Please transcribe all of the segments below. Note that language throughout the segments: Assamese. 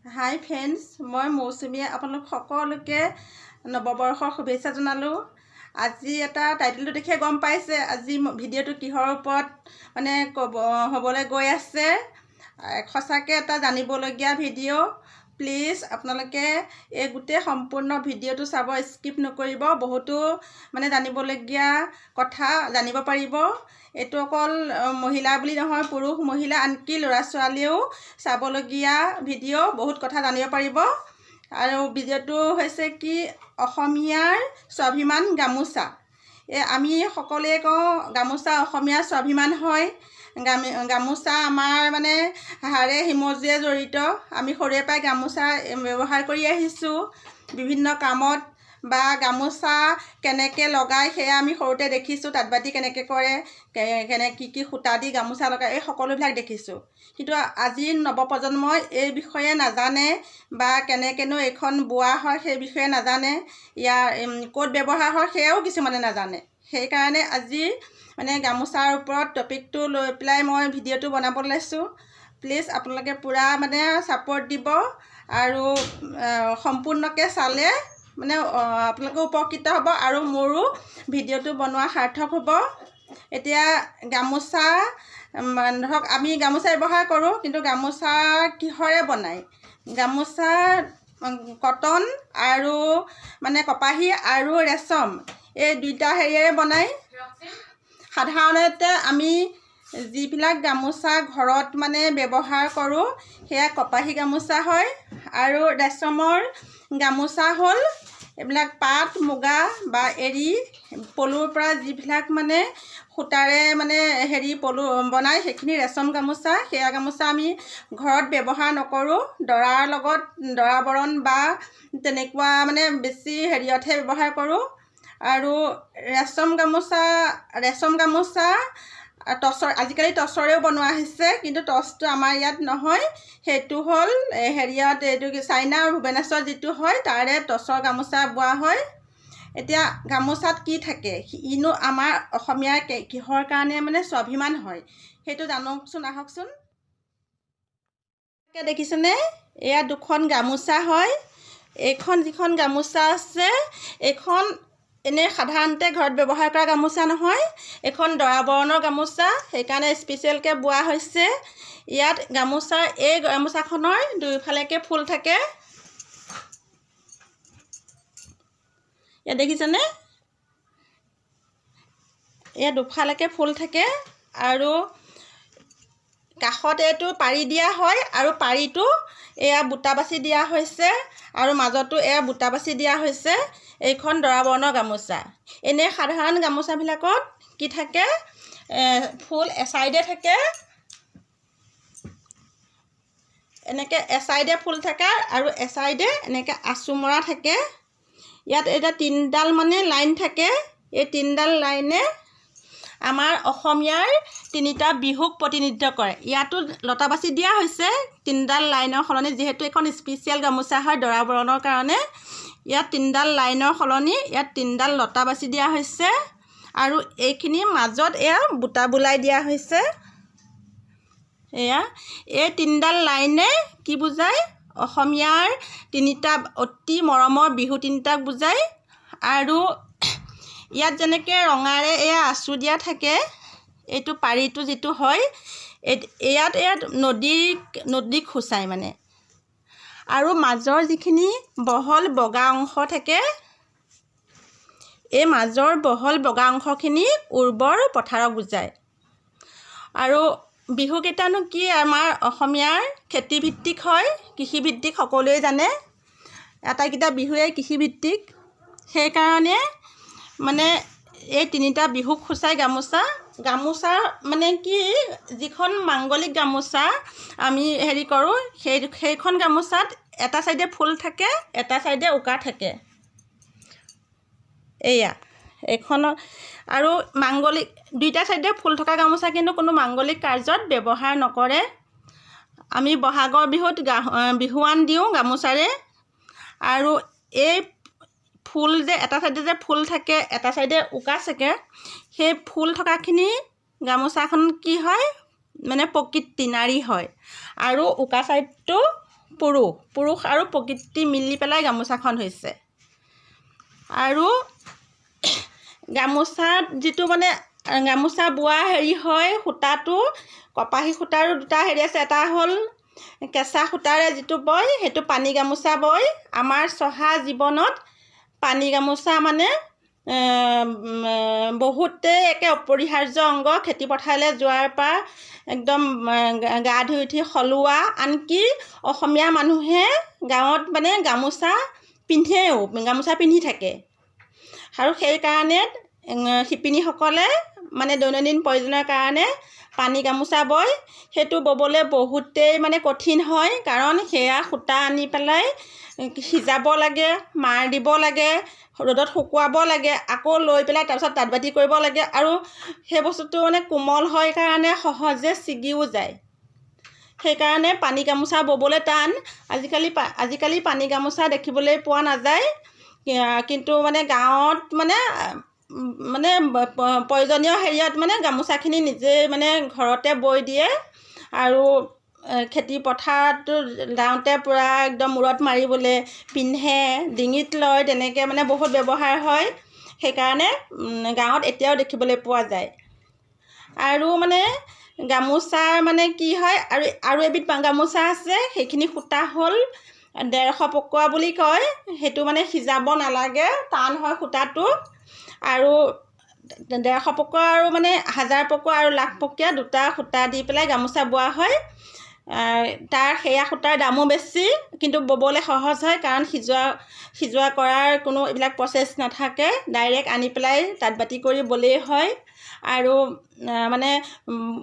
হাই ফ্ৰেণ্ডছ, মই মৌচুমীয়ে আপোনালোক সকলোকে নৱবৰ্ষৰ শুভেচ্ছা জনালোঁ। আজি এটা টাইটেলটো দেখিয়ে গম পাইছে আজি ভিডিঅ'টো কিহৰ ওপৰত মানে ক'ব হ'বলৈ গৈ আছে। সঁচাকৈ এটা জানিবলগীয়া ভিডিঅ'। প্লিজ আপোনালোকে এই গোটেই সম্পূৰ্ণ ভিডিঅ'টো চাব, স্কিপ নকৰিব। বহুতো মানে জানিবলগীয়া কথা জানিব পাৰিব। এইটো অকল মহিলা বুলি নহয়, পুৰুষ মহিলা আনকি ল'ৰা ছোৱালীয়েও চাবলগীয়া ভিডিঅ', বহুত কথা জানিব পাৰিব। আৰু ভিডিঅ'টো হৈছে কি, অসমীয়াৰ স্বাভিমান গামোচা। এই আমি সকলোৱে কওঁ গামোচা অসমীয়াৰ স্বাভিমান হয়। গামোচা আমাৰ মানে হাড়ে হিমজুৱে জড়িত। আমি সৰুৰে পৰাই গামোচা ব্যৱহাৰ কৰি আহিছোঁ বিভিন্ন কামত, বা গামোচা কেনেকৈ লগায় সেয়া আমি সৰুতে দেখিছোঁ। তাঁতবাতি কেনেকৈ কৰে, কেনে কি কি সূতা দি গামোচা লগায়, এই সকলোবিলাক দেখিছোঁ। কিন্তু আজিৰ নৱপ্ৰজন্মই এই বিষয়ে নাজানে, বা কেনেকৈনো এইখন বোৱা হয় সেই বিষয়ে নাজানে, ইয়াৰ ক'ত ব্যৱহাৰ হয় সেয়াও কিছুমানে নাজানে। সেইকাৰণে আজি মানে গামোচাৰ ওপৰত টপিকটো লৈ পেলাই মই ভিডিঅ'টো বনাব লৈছোঁ। প্লিজ আপোনালোকে পূৰা মানে ছাপৰ্ট দিব আৰু সম্পূৰ্ণকৈ চালে মানে আপোনালোকেও উপকৃত হ'ব আৰু মোৰো ভিডিঅ'টো বনোৱা সাৰ্থক হ'ব। এতিয়া গামোচা ধৰক আমি গামোচা ব্যৱহাৰ কৰোঁ, কিন্তু গামোচা কিহৰে বনায়? গামোচা কটন আৰু মানে কপাহী আৰু ৰেচম, এই দুইটা হেৰিয়েৰে বনায়। সাধাৰণতে আমি যিবিলাক গামোচা ঘৰত মানে ব্যৱহাৰ কৰোঁ সেয়া কপাহী গামোচা হয়, আৰু ৰেচমৰ গামোচা হ'ল এইবিলাক পাট, মুগা বা এৰী পলুৰ পৰা যিবিলাক মানে সূতাৰে মানে হেৰি পলু বনায় সেইখিনি ৰেচম গামোচা। সেয়া গামোচা আমি ঘৰত ব্যৱহাৰ নকৰোঁ, দৰাৰ লগত দৰা বৰণ বা তেনেকুৱা মানে বেছি হেৰিয়তহে ব্যৱহাৰ কৰোঁ। আৰু ৰেচম গামোচা টচৰ, আজিকালি টচৰেও বনোৱা হৈছে, কিন্তু টচটো আমাৰ ইয়াত নহয়। সেইটো হ'ল হেৰিয়ত, এইটো কি চাইনা আৰু ভূৱনেশ্বৰ যিটো হয় তাৰে টচৰ গামোচা বোৱা হয়। এতিয়া গামোচাত কি থাকে, ইনো আমাৰ অসমীয়াৰ কিহৰ কাৰণে মানে স্বাভিমান হয় সেইটো জানকচোন আহকচোন। দেখিছেনে, এয়া দুখন গামোচা হয়। এইখন যিখন গামোচা আছে এইখন এনেই সাধাৰণতে ঘৰত ব্যৱহাৰ কৰা গামোচা নহয়, এইখন দৰা বৰণৰ গামোচা, সেইকাৰণে স্পেচিয়েলকৈ বোৱা হৈছে। ইয়াত গামোচা, এই গামোচাখনৰ দুয়োফালেকে ফুল থাকে। ইয়াত দেখিছেনে, ইয়াত দুফালেকে ফুল থাকে আৰু কাষত এইটো পাৰি দিয়া হয়, আৰু পাৰিটো এয়া বুটা বাচি দিয়া হৈছে আৰু মাজতো এয়া বুটা বাচি দিয়া হৈছে। এইখন দৰা বৰণৰ গামোচা। এনেই সাধাৰণ গামোচাবিলাকত কি থাকে, ফুল এচাইডে থাকে, এনেকৈ এচাইডে ফুল থাকে আৰু এচাইডে এনেকৈ আঁচু মৰা থাকে। ইয়াত এতিয়া তিনিডাল মানে লাইন থাকে। এই তিনিডাল লাইনে আমাৰ অসমীয়াৰ তিনিটা বিহুক প্ৰতিনিধিত্ব কৰে। ইয়াতো লতা বাচি দিয়া হৈছে তিনিডাল লাইনৰ সলনি, যিহেতু এইখন স্পেচিয়েল গামোচা হয় দৰা বৰণৰ কাৰণে, ইয়াত তিনিডাল লাইনৰ সলনি ইয়াত তিনিডাল লতা বাচি দিয়া হৈছে আৰু এইখিনি মাজত এয়া বুটা বোলাই দিয়া হৈছে। এয়া এই তিনিডাল লাইনে কি বুজায়, অসমীয়াৰ তিনিটা অতি মৰমৰ বিহু তিনিটাক বুজায়। আৰু ইয়াত যেনেকৈ ৰঙাৰে এয়া আঁচু দিয়া থাকে, এইটো পাৰিটো যিটো হয় ইয়াত ইয়াত নদীক সূচায় মানে। আৰু মাজৰ যিখিনি বহল বগা অংশ থাকে, এই মাজৰ বহল বগা অংশখিনি উৰ্বৰ পথাৰক বুজায়। আৰু বিহুকেইটানো কি, আমাৰ অসমীয়াৰ খেতিভিত্তিক হয়, কৃষিভিত্তিক সকলোৱে জানে। আটাইকেইটা বিহুৱে কৃষিভিত্তিক, সেইকাৰণে মানে এই তিনিটা বিহুক সূচায় গামোচা। গামোচা মানে কি, যিখন মাংগলিক গামোচা আমি হেৰি কৰোঁ, সেইখন গামোচাত এটা চাইডে ফুল থাকে, এটা চাইডে উকা থাকে। এয়া এইখনৰ আৰু মাংগলিক দুইটা চাইডে ফুল থকা গামোচা কিন্তু কোনো মাংগলিক কাৰ্যত ব্যৱহাৰ নকৰে। আমি বহাগৰ বিহুত বিহুৱান দিওঁ গামোচাৰে। আৰু এই ফুল যে এটা চাইডে যে ফুল থাকে, এটা চাইডে উকা থাকে, সেই ফুল থকাখিনি গামোচাখন কি হয় মানে প্ৰকৃতি নাৰী হয়, আৰু উকা চাইডটো পুৰুষ, পুৰুষ আৰু প্ৰকৃতি মিলি পেলাই গামোচাখন হৈছে। আৰু গামোচাত যিটো মানে গামোচা বোৱা হেৰি হয়, সূতাটো কপাহী সূতাৰো দুটা হেৰি আছে। এটা হ'ল কেঁচা সূতাৰে যিটো বয়, সেইটো পানী গামোচা বয়। আমাৰ চহা জীৱনত পানী গামোচা মানে বহুতেই একে অপৰিহাৰ্য অংগ। খেতি পথাৰলৈ যোৱাৰ পৰা একদম গা ধুই উঠি সলোৱা, আনকি অসমীয়া মানুহে গাঁৱত মানে গামোচা পিন্ধেও, গামোচা পিন্ধি থাকে। আৰু সেইকাৰণে শিপিনীসকলে মানে দৈনন্দিন প্ৰয়োজনৰ কাৰণে পানী গামোচা বয়। সেইটো ব'বলৈ বহুতেই মানে কঠিন হয়, কাৰণ সেয়া সূতা আনি পেলাই সিজাব লাগে, মাৰ দিব লাগে, ৰ'দত শুকুৱাব লাগে, আকৌ লৈ পেলাই তাৰপিছত তাঁতবাতি কৰিব লাগে। আৰু সেই বস্তুটো মানে কোমল হয় কাৰণে সহজে ছিগিও যায়। সেইকাৰণে পানী গামোচা ব'বলৈ টান। আজিকালি পানী গামোচা দেখিবলৈ পোৱা নাযায়, কিন্তু মানে গাঁৱত মানে মানে প্ৰয়োজনীয় হেৰিয়াত মানে গামোচাখিনি নিজেই মানে ঘৰতে বৈ দিয়ে। আৰু খেতি পথাৰতো যাওঁতে পূৰা একদম মূৰত মাৰিবলৈ পিন্ধে, ডিঙিত লয়, তেনেকৈ মানে বহুত ব্যৱহাৰ হয়। সেইকাৰণে গাঁৱত এতিয়াও দেখিবলৈ পোৱা যায়। আৰু মানে গামোচাৰ মানে কি হয়, আৰু আৰু এবিধ গামোচা আছে, সেইখিনি সূতা হ'ল 150 পকোৱা বুলি কয়। সেইটো মানে সিজাব নালাগে, টান হয় সূতাটো। আৰু 150 পকোৱা আৰু মানে 1000 পকোৱা আৰু লাখ পকীয়া দুটা সূতা দি পেলাই গামোচা বোৱা হয়। তাৰ সেয়া সূতাৰ দামো বেছি, কিন্তু ব'বলৈ সহজ হয়, কাৰণ সিজোৱা সিজোৱা কৰাৰ কোনো এইবিলাক প্ৰচেছ নাথাকে। ডাইৰেক্ট আনি পেলাই তাঁত বাতি কৰি ব'লেই হয়। আৰু মানে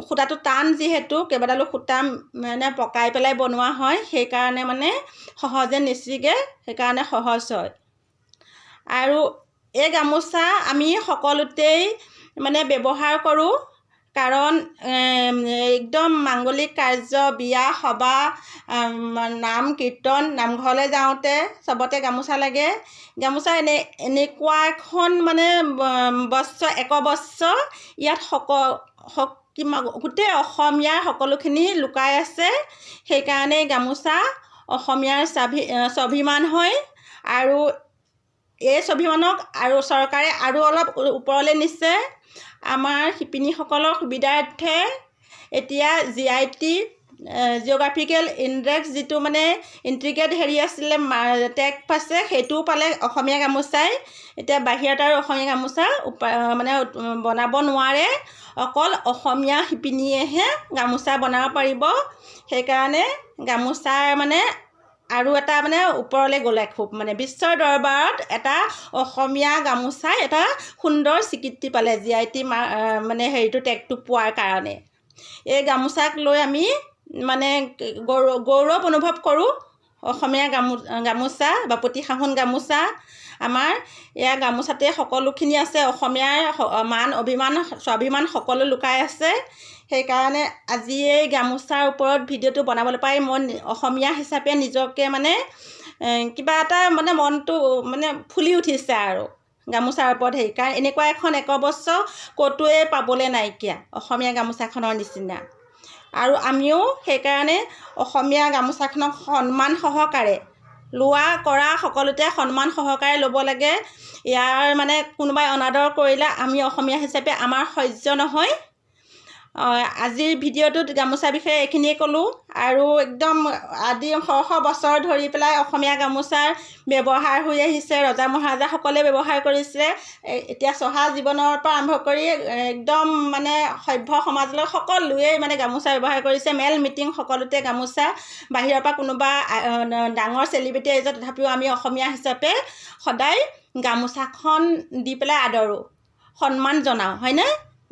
সূতাটো টান যিহেতু, কেইবাডালো সূতা মানে পকাই পেলাই বনোৱা হয়, সেইকাৰণে মানে সহজে নিছিগে, সেইকাৰণে সহজ হয়। আৰু এই গামোচা আমি সকলোতেই মানে ব্যৱহাৰ কৰোঁ, কাৰণ একদম মাংগলিক কাৰ্য, বিয়া সবাহ, নাম কীৰ্তন, নামঘৰলৈ যাওঁতে চবতে গামোচা লাগে। গামোচা এনেকুৱা এখন মানে বস্ত্ৰ, একবস্ত্ৰ, ইয়াত গোটেই অসমীয়াৰ সকলোখিনি লুকাই আছে। সেইকাৰণে গামোচা অসমীয়াৰ স্বাভিমান হয়। আৰু এই স্বাভিমানক আৰু চৰকাৰে আৰু অলপ ওপৰলৈ নিছে। আমাৰ শিপিনীসকলৰ সুবিধাৰ্থে এতিয়া GIT, geographical index, যিটো মানে ইণ্টিগ্ৰেট হেৰি আছিলে, টেগ পাইছে, সেইটোও পালে অসমীয়া গামোচাই। এতিয়া বাহিৰত আৰু অসমীয়া গামোচা মানে বনাব নোৱাৰে, অকল অসমীয়া শিপিনীয়েহে গামোচা বনাব পাৰিব। সেইকাৰণে গামোচাৰ মানে আৰু এটা মানে ওপৰলৈ গ'লে খুব মানে বিশ্বৰ দৰবাৰত এটা অসমীয়া গামোচাই এটা সুন্দৰ স্বীকৃতি পালে GIT মানে হেৰিটো টেগটো পোৱাৰ কাৰণে। এই গামোচাক লৈ আমি মানে গৌৰৱ অনুভৱ কৰোঁ। অসমীয়া গামোচা, বাপতি সাহোন গামোচা আমাৰ, এয়া গামোচাতে সকলোখিনি আছে, অসমীয়াৰ মান অভিমান স্বাভিমান সকলো লুকাই আছে। সেইকাৰণে আজি এই গামোচাৰ ওপৰত ভিডিঅ'টো বনাবলৈ পাই মই অসমীয়া হিচাপে নিজকে মানে কিবা এটা মানে মনটো মানে ফুলি উঠিছে আৰু গামোচাৰ ওপৰত হেৰি, কাৰণ এনেকুৱা এখন একবস্ত্ৰ ক'তোৱে পাবলৈ নাইকিয়া অসমীয়া গামোচাখনৰ নিচিনা। আৰু আমিও সেইকাৰণে অসমীয়া গামোচাখনক সন্মান সহকাৰে লোৱা কৰা সকলোতে সন্মান সহকাৰে ল'ব লাগে। ইয়াৰ মানে কোনোবাই অনাদৰ কৰিলে আমি অসমীয়া হিচাপে আমাৰ সহ্য নহয়। আজিৰ ভিডিঅ'টোত গামোচাৰ বিষয়ে এইখিনিয়ে ক'লোঁ। আৰু একদম আদি শ শ বছৰ ধৰি পেলাই অসমীয়া গামোচাৰ ব্যৱহাৰ হৈ আহিছে, ৰজা মহাৰজাসকলে ব্যৱহাৰ কৰিছে। এতিয়া চহা জীৱনৰ পৰা আৰম্ভ কৰি একদম মানে সভ্য সমাজলৈ সকলোৱেই মানে গামোচা ব্যৱহাৰ কৰিছে। মেল মিটিং সকলোতে গামোচা। বাহিৰৰ পৰা কোনোবা ডাঙৰ চেলিব্ৰিটি আহিছে, তথাপিও আমি অসমীয়া হিচাপে সদায় গামোচাখন দি পেলাই আদৰোঁ, সন্মান জনাওঁ, হয়নে?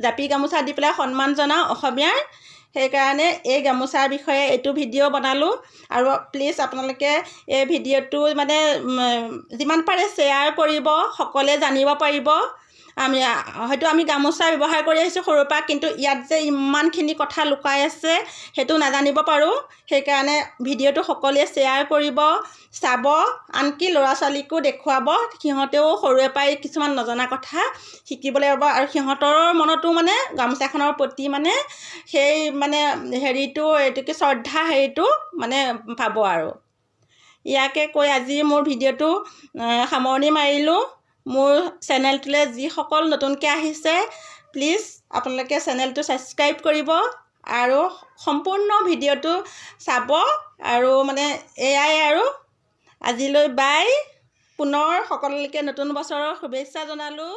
জাপি গামোচা দি পেলাই সন্মান জনাওঁ অসমীয়াৰ। সেইকাৰণে এই গামোচাৰ বিষয়ে এইটো ভিডিঅ' বনালোঁ। আৰু প্লিজ আপোনালোকে এই ভিডিঅ'টো মানে যিমান পাৰে শ্বেয়াৰ কৰিব, সকলোৱে জানিব পাৰিব। আমি হয়তো আমি গামোচা ব্যৱহাৰ কৰি আহিছোঁ সৰুৰ পৰা, কিন্তু ইয়াত যে ইমানখিনি কথা লুকাই আছে সেইটো নাজানিব পাৰোঁ। সেইকাৰণে ভিডিঅ'টো সকলোৱে শ্বেয়াৰ কৰিব, চাব, আনকি ল'ৰা ছোৱালীকো দেখুৱাব। সিহঁতেও সৰুৰে পৰাই কিছুমান নজনা কথা শিকিবলৈ পাব আৰু সিহঁতৰ মনতো মানে গামোচাখনৰ প্ৰতি মানে সেই মানে হেৰিটো, এইটো কি শ্ৰদ্ধা হেৰিটো মানে পাব আৰু। ইয়াকে কৈ আজি মোৰ ভিডিঅ'টো সামৰণি মাৰিলোঁ। মোৰ চেনেলটোলৈ যিসকল নতুনকৈ আহিছে, প্লিজ আপোনালোকে চেনেলটো ছাবস্ক্ৰাইব কৰিব আৰু সম্পূৰ্ণ ভিডিঅ'টো চাব। আৰু মানে এয়াই আৰু আজিলৈ, বাই। পুনৰ সকলোলৈকে নতুন বছৰৰ শুভেচ্ছা জনালোঁ।